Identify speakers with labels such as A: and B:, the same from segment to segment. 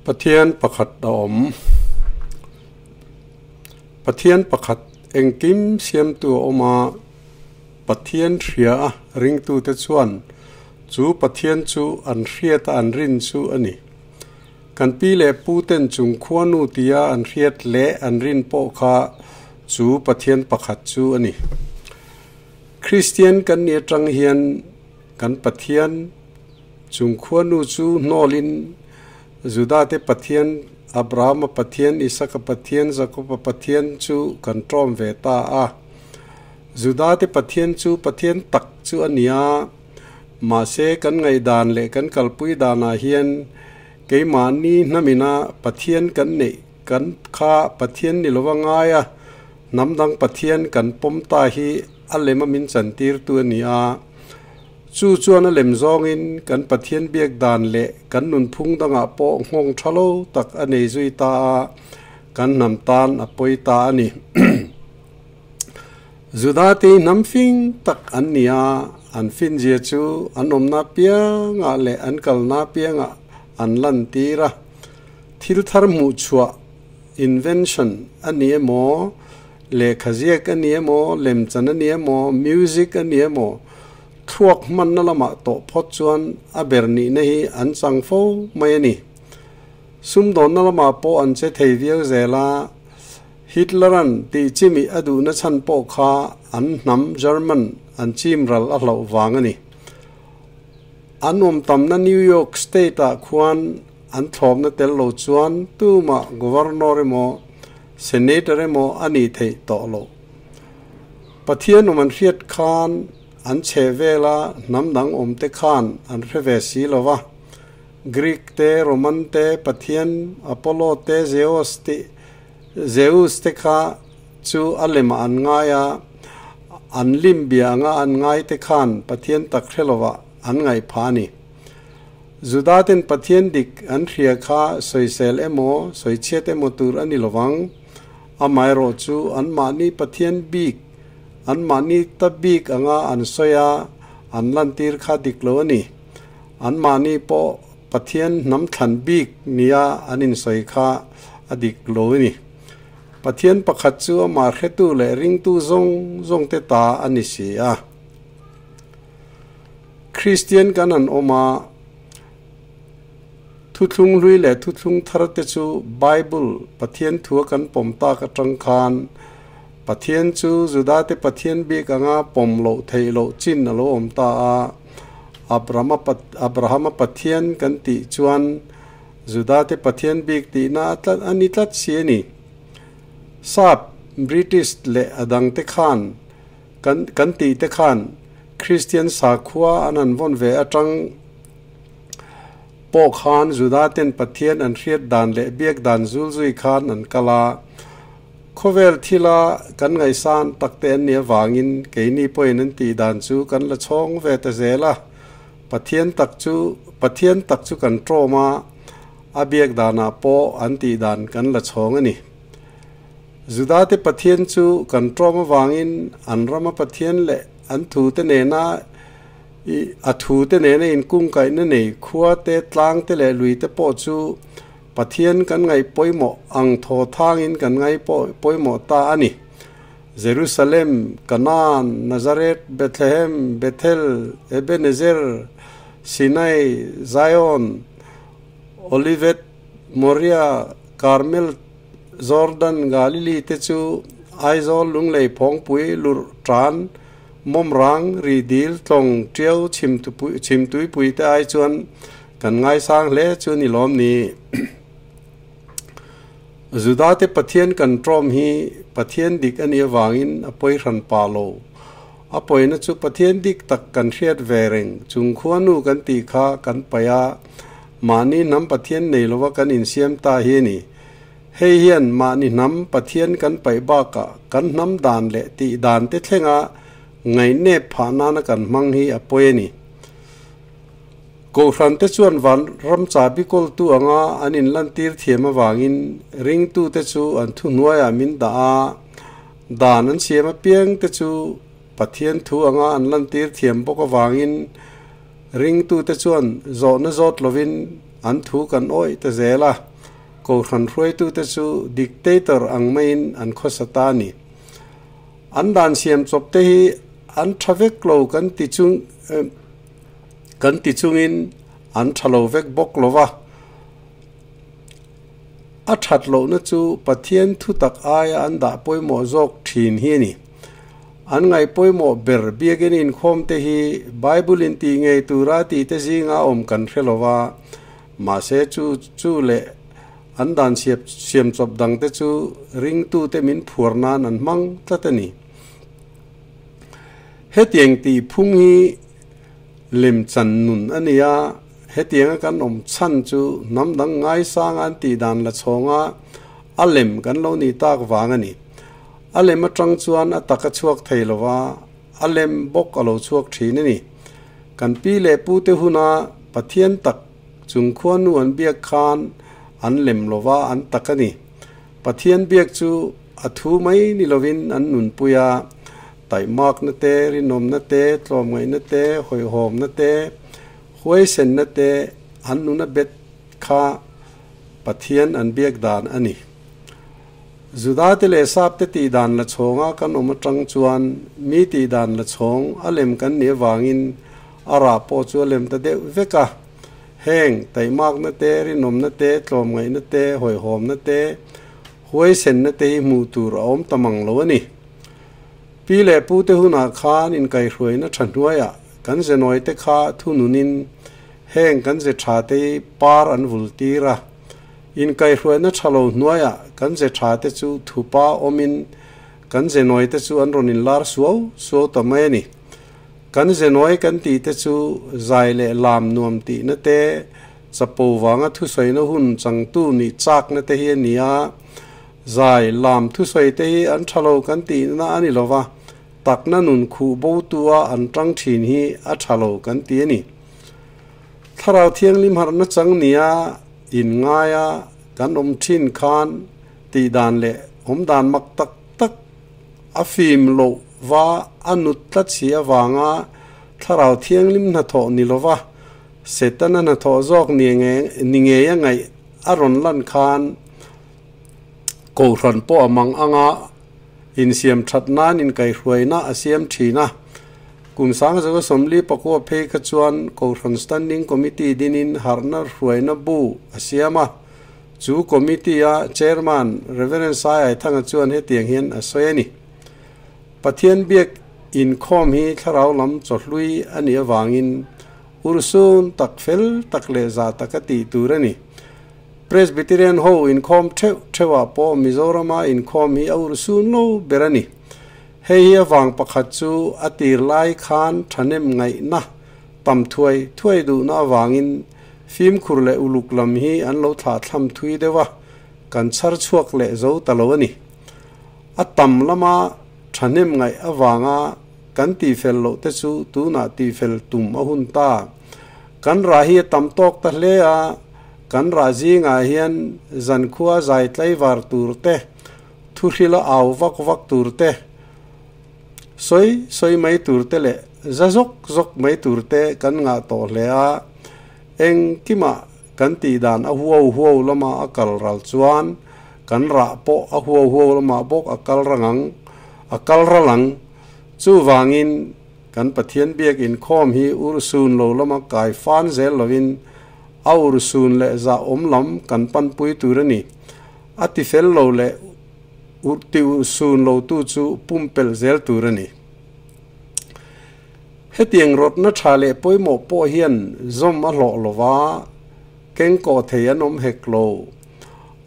A: Pathian pakhat a awm. Pathian pakhat engkim siamtu a awm a, Pathian hria a ringtute chuan chu Pathian chu an hriat a an rin chu a ni. Kan pi leh pu ten chung khuanu tia an hriat leh an rin pawh kha chu Pathian pakhat chu a ni. Kristian kan nih atang hian kan Pathian chung khuanu chu hnawlin Juda-te Pathian, Abrahama Pathian, Isaka Pathian, Jakoba Pathian chu kan ṭawm ve ta a. Juda-te Pathian chu Pathian tak chu a ni a, mahse kan ngaihdan leh kan kalpui danah hian keimahni hnamina Pathian kan neih kan kha Pathian ni lova ngai a, hnam dang Pathian kan pawm ta hi a lem a min chantirtu a ni a. Chu chuan a lem zawngin kan Pathian biak dan leh kan nunphung dangah pawh nghawng tha lo tak a nei zui ta a, kan hnam tan a pawi ta a ni. Judate hi hnam fing tak an ni a, an finzia chu an awmna piangah leh an kalna piangah an lantir a. Thil thar hmuh chhuah, invention, a ni emaw, Lehkha ziak a ni emaw, lemchan a ni emaw, music a ni emaw, thluak hmanna lamah tawh phawt chuan a ber nihna hi an chang fo mai a ni. Sumdawnna lamah pawh an che thei viau zel a, Hitler-a'n tih chimih a duhna chhan pawh kha an hnam German an chim ral a hlauh vang a ni. An awm tamna New York State-ah khuan an thlawpna tel lo chuan tumah Governor emaw, Senator emaw a nih theih tawh loh. Pathian awm an hriat khan an chhe vela hnam dang awmte khan an hre ve si lo va. Greek te, Roman te, Pathian Apollo te, Zeus te, Zeus te kha chu a lemah an ngai a, an lim bia anga an ngai te khan Pathian tak hre lovah an ngaih phah a ni. Judaten Pathian dik an hria kha sawisel emaw, sawichhiat emaw tur a ni lovang. Amaherawh chu anmahni Pathian bik, anmahni ta bik anga an sawi a, an lantir kha dik lo a ni. Anmahni pawh Pathian hnam thlan bik nia an insawi kha a dik lo a ni. Pathian pakhat chu amah hretu leh ringtu zawng zawngte ta a ni si a. Kristian kan han awm a, Thuthlung hlui leh Thuthlung thar te chu Bible, Pathian thua kan pawm tak atang khan Pathian chu Judate Pathian bik anga pawm loh theih loh chin a lo awm ta a. Abrahama Abrahama Pathian kan tih chuan Judate Pathian bik tihna a tlat a ni tlat si a ni. Sap, British leh a dangte khan Kan kan tih te khan Kristian sakhua an han vawn ve atang pawh khan Juda ten Pathian an hriat dan leh biak dan zul zui khan an kal a. Khawvel thila kan ngaihsan tak te an nih avangin keini pawhin an tih dan chu kan la chhawng ve ta zel a. Pathian tak chu Pathian tak chu kan tawm a, a biak danah pawh an tih dan kan la chhawng a ni. Judate Pathian chu kan ṭawm avangin an rama Pathian leh an thute nena i a thute nena inkungkaihna nei khua te, tlang te leh lui te pawh chu Pathian kan ngaih pawimawh ang thaw thangin kan ngai pawimawh ta a ni. Jerusalem, Kanaan, Nazareth, Bethlehem, Bethel, Ebenezer, Sinai, Zion, Olivet, Moria, Karmel, Jordan, Galilee te chu Aizawl, Lunglei, Phawngpui, Lurh, Tan, Mawmrang, Rihdil, Tlawng, Tiau, Chhimtuipui te ai chuan kan ngaisang hle chu ni lawm ni. Juda te Pathian kan tawm hi Pathian dik a nih avangin a pawi hran pah lo. A pawina chu Pathian dik tak kan hriat ve reng chung khuanu kan tih kha kan paih a, mahni hnam Pathian nei lova kan insiam ta hi a ni. Hei hian mahni hnam Pathian kan paih bakah kan hnam dan leh tih dan te thlenga ngaihnep phah nana kan hmang hi a pawi a ni. Kohhran te chuan van ram chabi kawltu anga an inlantir thiam avangin ringtute chu an thuhnuaiah min dah a, dan an siam apiang te chu Pathian thu anga an lantir thiam bawk avangin ringtute chuan zawhna zawt lovin an thu kan awih ta zel a. Kohhran hruaitute chu dictator ang maiin an khawsa ta a ni. An dan siam chawp te hi an tha vek lo kan ti chung kan ti chungin an tha lo vek bawk lo va. A that lohna chu Pathian thutak aia an dah pawimawh zawk thin hi a ni. An ngaih pawimawh ber biakin inkhawm te hi Bible in tih ngei tura tih te zinga awm kan hre lo va, mahse chu chu leh an dan siap siam chawp dang te chu ringtute min phuar nan an hmang tlat a ni. Hetiang tih phung hi lemchan nun a ni a, hetianga kan awm chhan chu hnam dang ngaisanga an tih dan la chhawnga a lem kan lo nih tak vang a ni. A lem atang chuan a tak a chhuak thei lo va, a lem bawk a lo chhuak thin a ni. Kan pi leh pu te huna Pathian tak chung khuanu an biak khan an lem lo va, an tak a ni. Pathian biak chu a thu mai ni lovin an nunpui a, taihmakna te, rinawmna te, tlawmngaihna te, hawihhawmna te, huaisenna te an nuna bet kha Pathian an biak dan a ni. Judate leh Sapte tih dan la chhawnga kan awm atang chuan mi tih dan la chhawng a lem kan nih avangin a rah pawh chu a lem ta deuh vek a. Heng, taihmakna te, rinawmna te, tlawmngaihna te, hawihhawmna te, huaisenna te hi hmuh tur a awm ta mang lo a ni. Pi leh pute hunah khan inkaihhruaina tha hnuaiah kan zenawite kha thununin heng kan ze tha te hi par an vul tir a. Inkaihhruaina tha lo hnuaiah kan ze tha te chu thupa awmin kan ze nawi te chu an rawn inlar suau suau ta mai a ni. Kan ze nawi kan tih te chu zai leh lam nuam tihna te, chapo vanga thusawina hun changtu nih chakna te hi a ni a. Zai, lam thusawi te hi an tha lo kan tihna a ni lo va, takna nun khuh botua an tang thin hi a tha lo kan ti a ni. Thlarau Thianghlim harhna chang nia inngaia kan awm thin khan tih dan leh awm dan mak tak tak a fim loh va a nut tlat si avanga Thlarau Thianghlim hnathawh ni lova Setana hnathawh zawk ni ngei a ngaih a rawn lan khan Kohhran pawh a mang anga insiam that nan inkaihhruaina a siam thin a. Kum sangzaka 40 pakua phei kha chuan Kohhran Standing Committee dinin harhna hruaina bu a siam a. Chu Committee-a Chairman Rev. Sai Aithanga chuan hetiang hian a sawi a ni. Pathian biak inkhawm hi thlarau lam chawhlui a nih avangin urhsun tak fel tak leh zah taka tih tur a ni. Presbyterian ho inkhawm theuh theuhah pawh Mizorama inkhawm hi a urhsun lo ber a ni. Hei hi avang pakhat chu a tir lai khan thahnem ngaihna tam thuai thuai duhna avangin fimkhur leh uluk lam hi an lo thlahthlam thui deuh a, kan chhar chhuak leh zo ta lo a ni. A tam lama thahnem ngaih avanga kan tihfel loh te chu tunah tihfel tum a hun ta. Kan rah hi a tam tawk ta hle a, kan rah zingah hian zankhua zai tlaivar tur te, Thuhrila au vak vak tur te, sawi sawi mai tur te leh za zawk zawk mai tur te kan ngah tawh hle a, engkimah kan tih dan a huau huau lama a kal ral chuan kan rah pawh a huau huau lamah bawk a kal rang ang, a kal ral ang. Chuvangin kan Pathian biak inkhawm hi urhsun lo lama kai fan zel lovin a urhsun leh zahawm lam kan panpui tur a ni. A ti fel lo leh ti sun lo tu chu pumpelh zel tur a ni. Hetiang rawtna tha leh pawimawh pawh hian zawm a hlawh lo va, kengkawh thei an awm hek lo.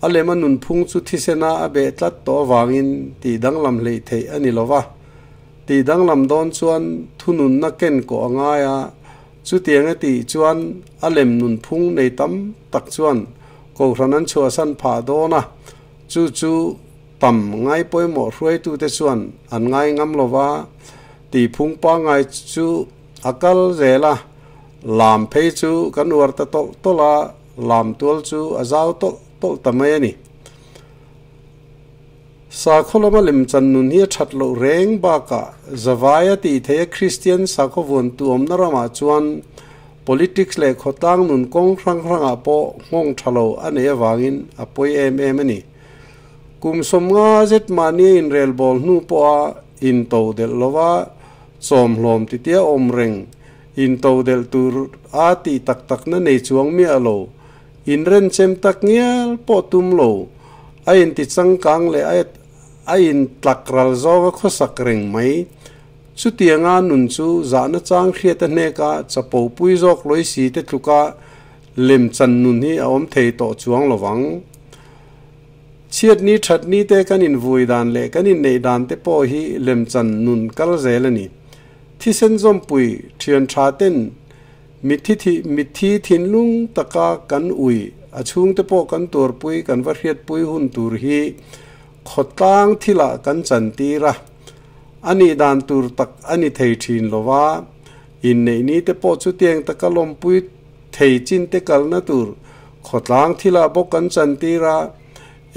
A: A lema nunphung chu thisena a beh tlat tawh avangin tih danglam hleih theih a ni lo va. Tih danglam dawn chuan thununna kenkawh a ngai a, chutiang a tih chuan a lem nunphung nei tam tak chuan Kohhran an chhuahsan phah dawn a, chu chu tam ngai pawimawh hruaitute chuan an ngai ngam lo va, tihphung pangngai chu a kal zel a, lam phei chu kan uar ta tawlh tawlh a, lam tual chu a zau tawlh tawlh ta mai a ni. Sakhaw lama lemchan nun hi a that loh reng bakah Zavaia tih theia Kristian sakhaw vuantu awmna ramah chuan Politics leh khawtlang nun kawng hrang hrangah pawh nghawng tha lo a neih avangin a pawi em em a ni. Kum 50 zet mahni a inrelbawl hnu pawha into delh lova chawmhlawm titia awm reng, into delh tur a tih tak takna nei chuang miah lo, inrenchem tak ngial pawh tum lo, a inti changkang leh a intlak ral zawnga khawsak reng mai. Chutianga nun chu zahna chang hriat a hneka chapo pui zawk lawi si te tluka lem chan nun hi a awm thei tawh chuang lo vang. Chhiatni thatni te kan invui dan leh kan inneih dan te pawh hi lem chan nun kal zel a ni. Thisen zawmpui thian tha ten mitthi thi mitthi thinlung taka kan ui a chhungte pawh kan tuarpui kan va hriatpui hun tur hi khawtlang thilah kan chantir a. A nih dan tur tak a ni thei thin lo va, inneih ni te pawh chutiang taka lawmpui thei chin te kalna tur khawtlang thilah bawk kan chantir a,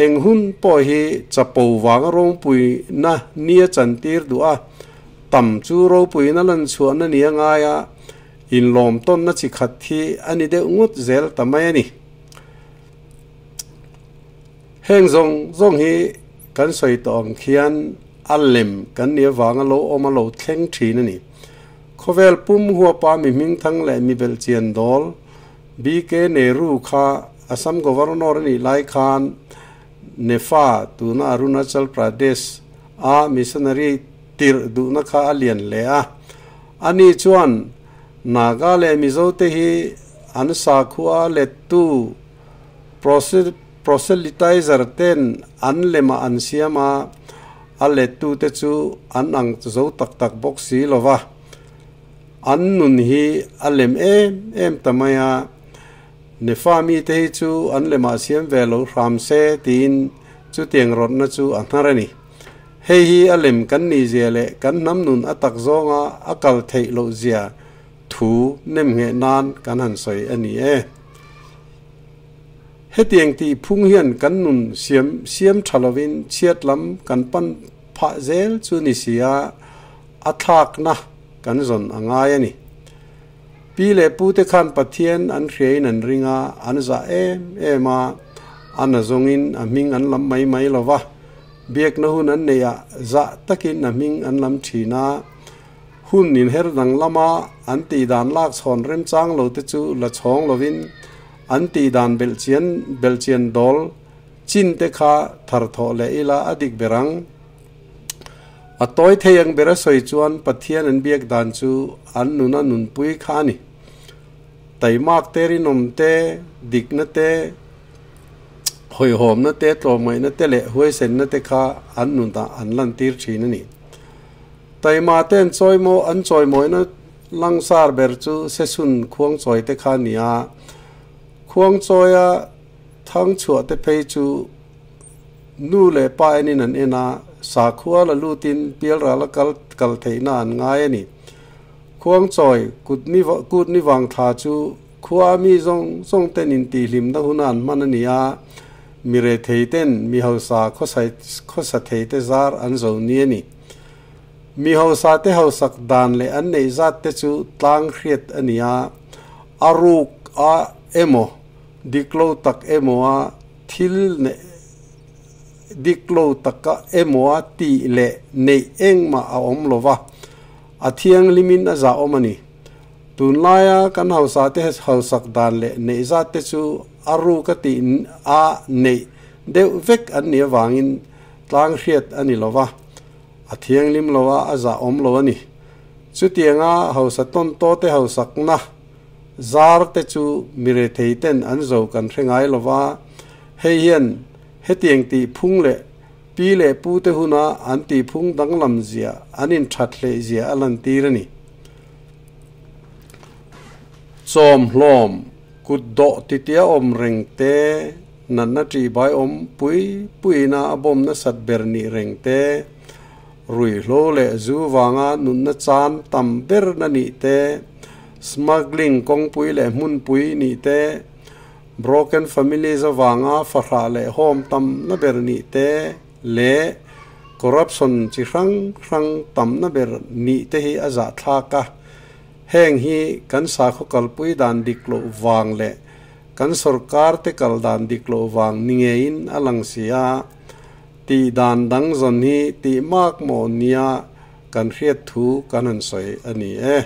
A: eng hun pawh hi chapo vanga ropuina nia chantir duh a, tam chu ropuina lan chhuahna ni a ngai a, inlawm tawnna chi khat hi a ni deuh ngawt zel ta mai a ni. Heng zawng zawng hi kan sawi tawh ang khian a lem kan nih avanga lo awm a lo thleng thin a ni. Khawvel pum huapa mi hmingthang leh mi belhchian dawl BK Nehru kha Assam Governor a nih lai khan Nefa tuna Arunachal Pradesh a missionary tirh duhna kha a lian hle a. Ani chuan Naga leh Mizo te hi an sakhua lettu Proselytizer ten an lemah an siam a, a lettute chu an ang zo tak tak bawk si lo va. An nun hi a lem em em ta mai a, Nefa mite hi chu an lemah siam ve lo hram se tiin chutiang rawtna chu a hnar a ni. Hei hi a lem kan nih zia leh kan hnam nun a tak zawnga a kal theih loh zia thu nemngheh nan kan han sawi a ni e. Hetiang tih phung hian kan nun siam siam tha lovin chhiat lam kan pan phah zel chu ni si a, a thlakna kan zawn a ngai a ni. Pi leh pu te khan Pathian an hriain an ring a, an zah em em a, a nazawngin a hming an lam mai mai lo va, biakna hun an neih ah zah takin a hming an lam thin a, Hun inher dang lama an tihdan lak chhawn remchang lo te chu la chhawng lovin an tihdan belhchian belhchian dawl chin te kha thar thawh leh ila a dik ber ang. A tawi thei ang bera sawi chuan Pathian an biak dan chu an nuna nunpui kha a ni. Taimak te rinawm te, dikna te, hawihhawmna te, tlawmngaihna te leh huaisenna te kha an nunah an lantir thin a ni. Taima te an chawi maw? An chawi mawina langsar ber chu Sesun khuangchawi te kha a ni a. Khuangchawia thang chhuah te phei chu nu leh pa enin an en a, sakhua la lutin pialral a kal kal theihna an ngai a ni. Khuangchawi kut ni kut ni vang thla chu khua mi zawng zawng ten intihhlimna huna an hman a ni a, mi rethei ten mi hausa khawsai khawsa thei te zar an zo ni a ni. Mi hausa te hausak dan leh an neih zat te chu tlang hriat a ni a, a ruk a emaw, dik lo tak emaw a thil neih dik lo taka emaw a tih leh neih engmah a awm lo va, a thianghlimin a zahawm a ni. Tunlaia kan hausa te hausak dan leh neih zat te chu a ruk a tih a neih deuh vek an nih avangin Tlang hriat a ni lo va, a thianghlim lo a, a zah awm lo a ni. Chutianga hausa tawn taw te hausakna zar te chu mi rethei ten an zo kan hre ngai lo va, hei hian hetiang tih phung leh pi leh pu te huna an tih phung danglam zia an inthat hleih zia a lantir a ni. Chawm hlawm kut dawh titia awm reng te. Natna ṭihbai awm pui puiina a bawm nasat ber nih reng te, ruihhlo leh zu vanga nunna chan tam ber na nih te, smuggling kawngpui leh hmunpui nih te, broken families avanga fahrah leh home tam na ber nih te leh corruption chi hrang hrang tam na ber nih te hi a zahthlak a. Heng hi kan sakhaw kalpui dan dik loh vang leh kan sorkar te kal dan dik loh vang ni ngeiin a lang si a, tih dan dang zawn hi tih mak maw nia kan hriat thu kan han sawi a ni e.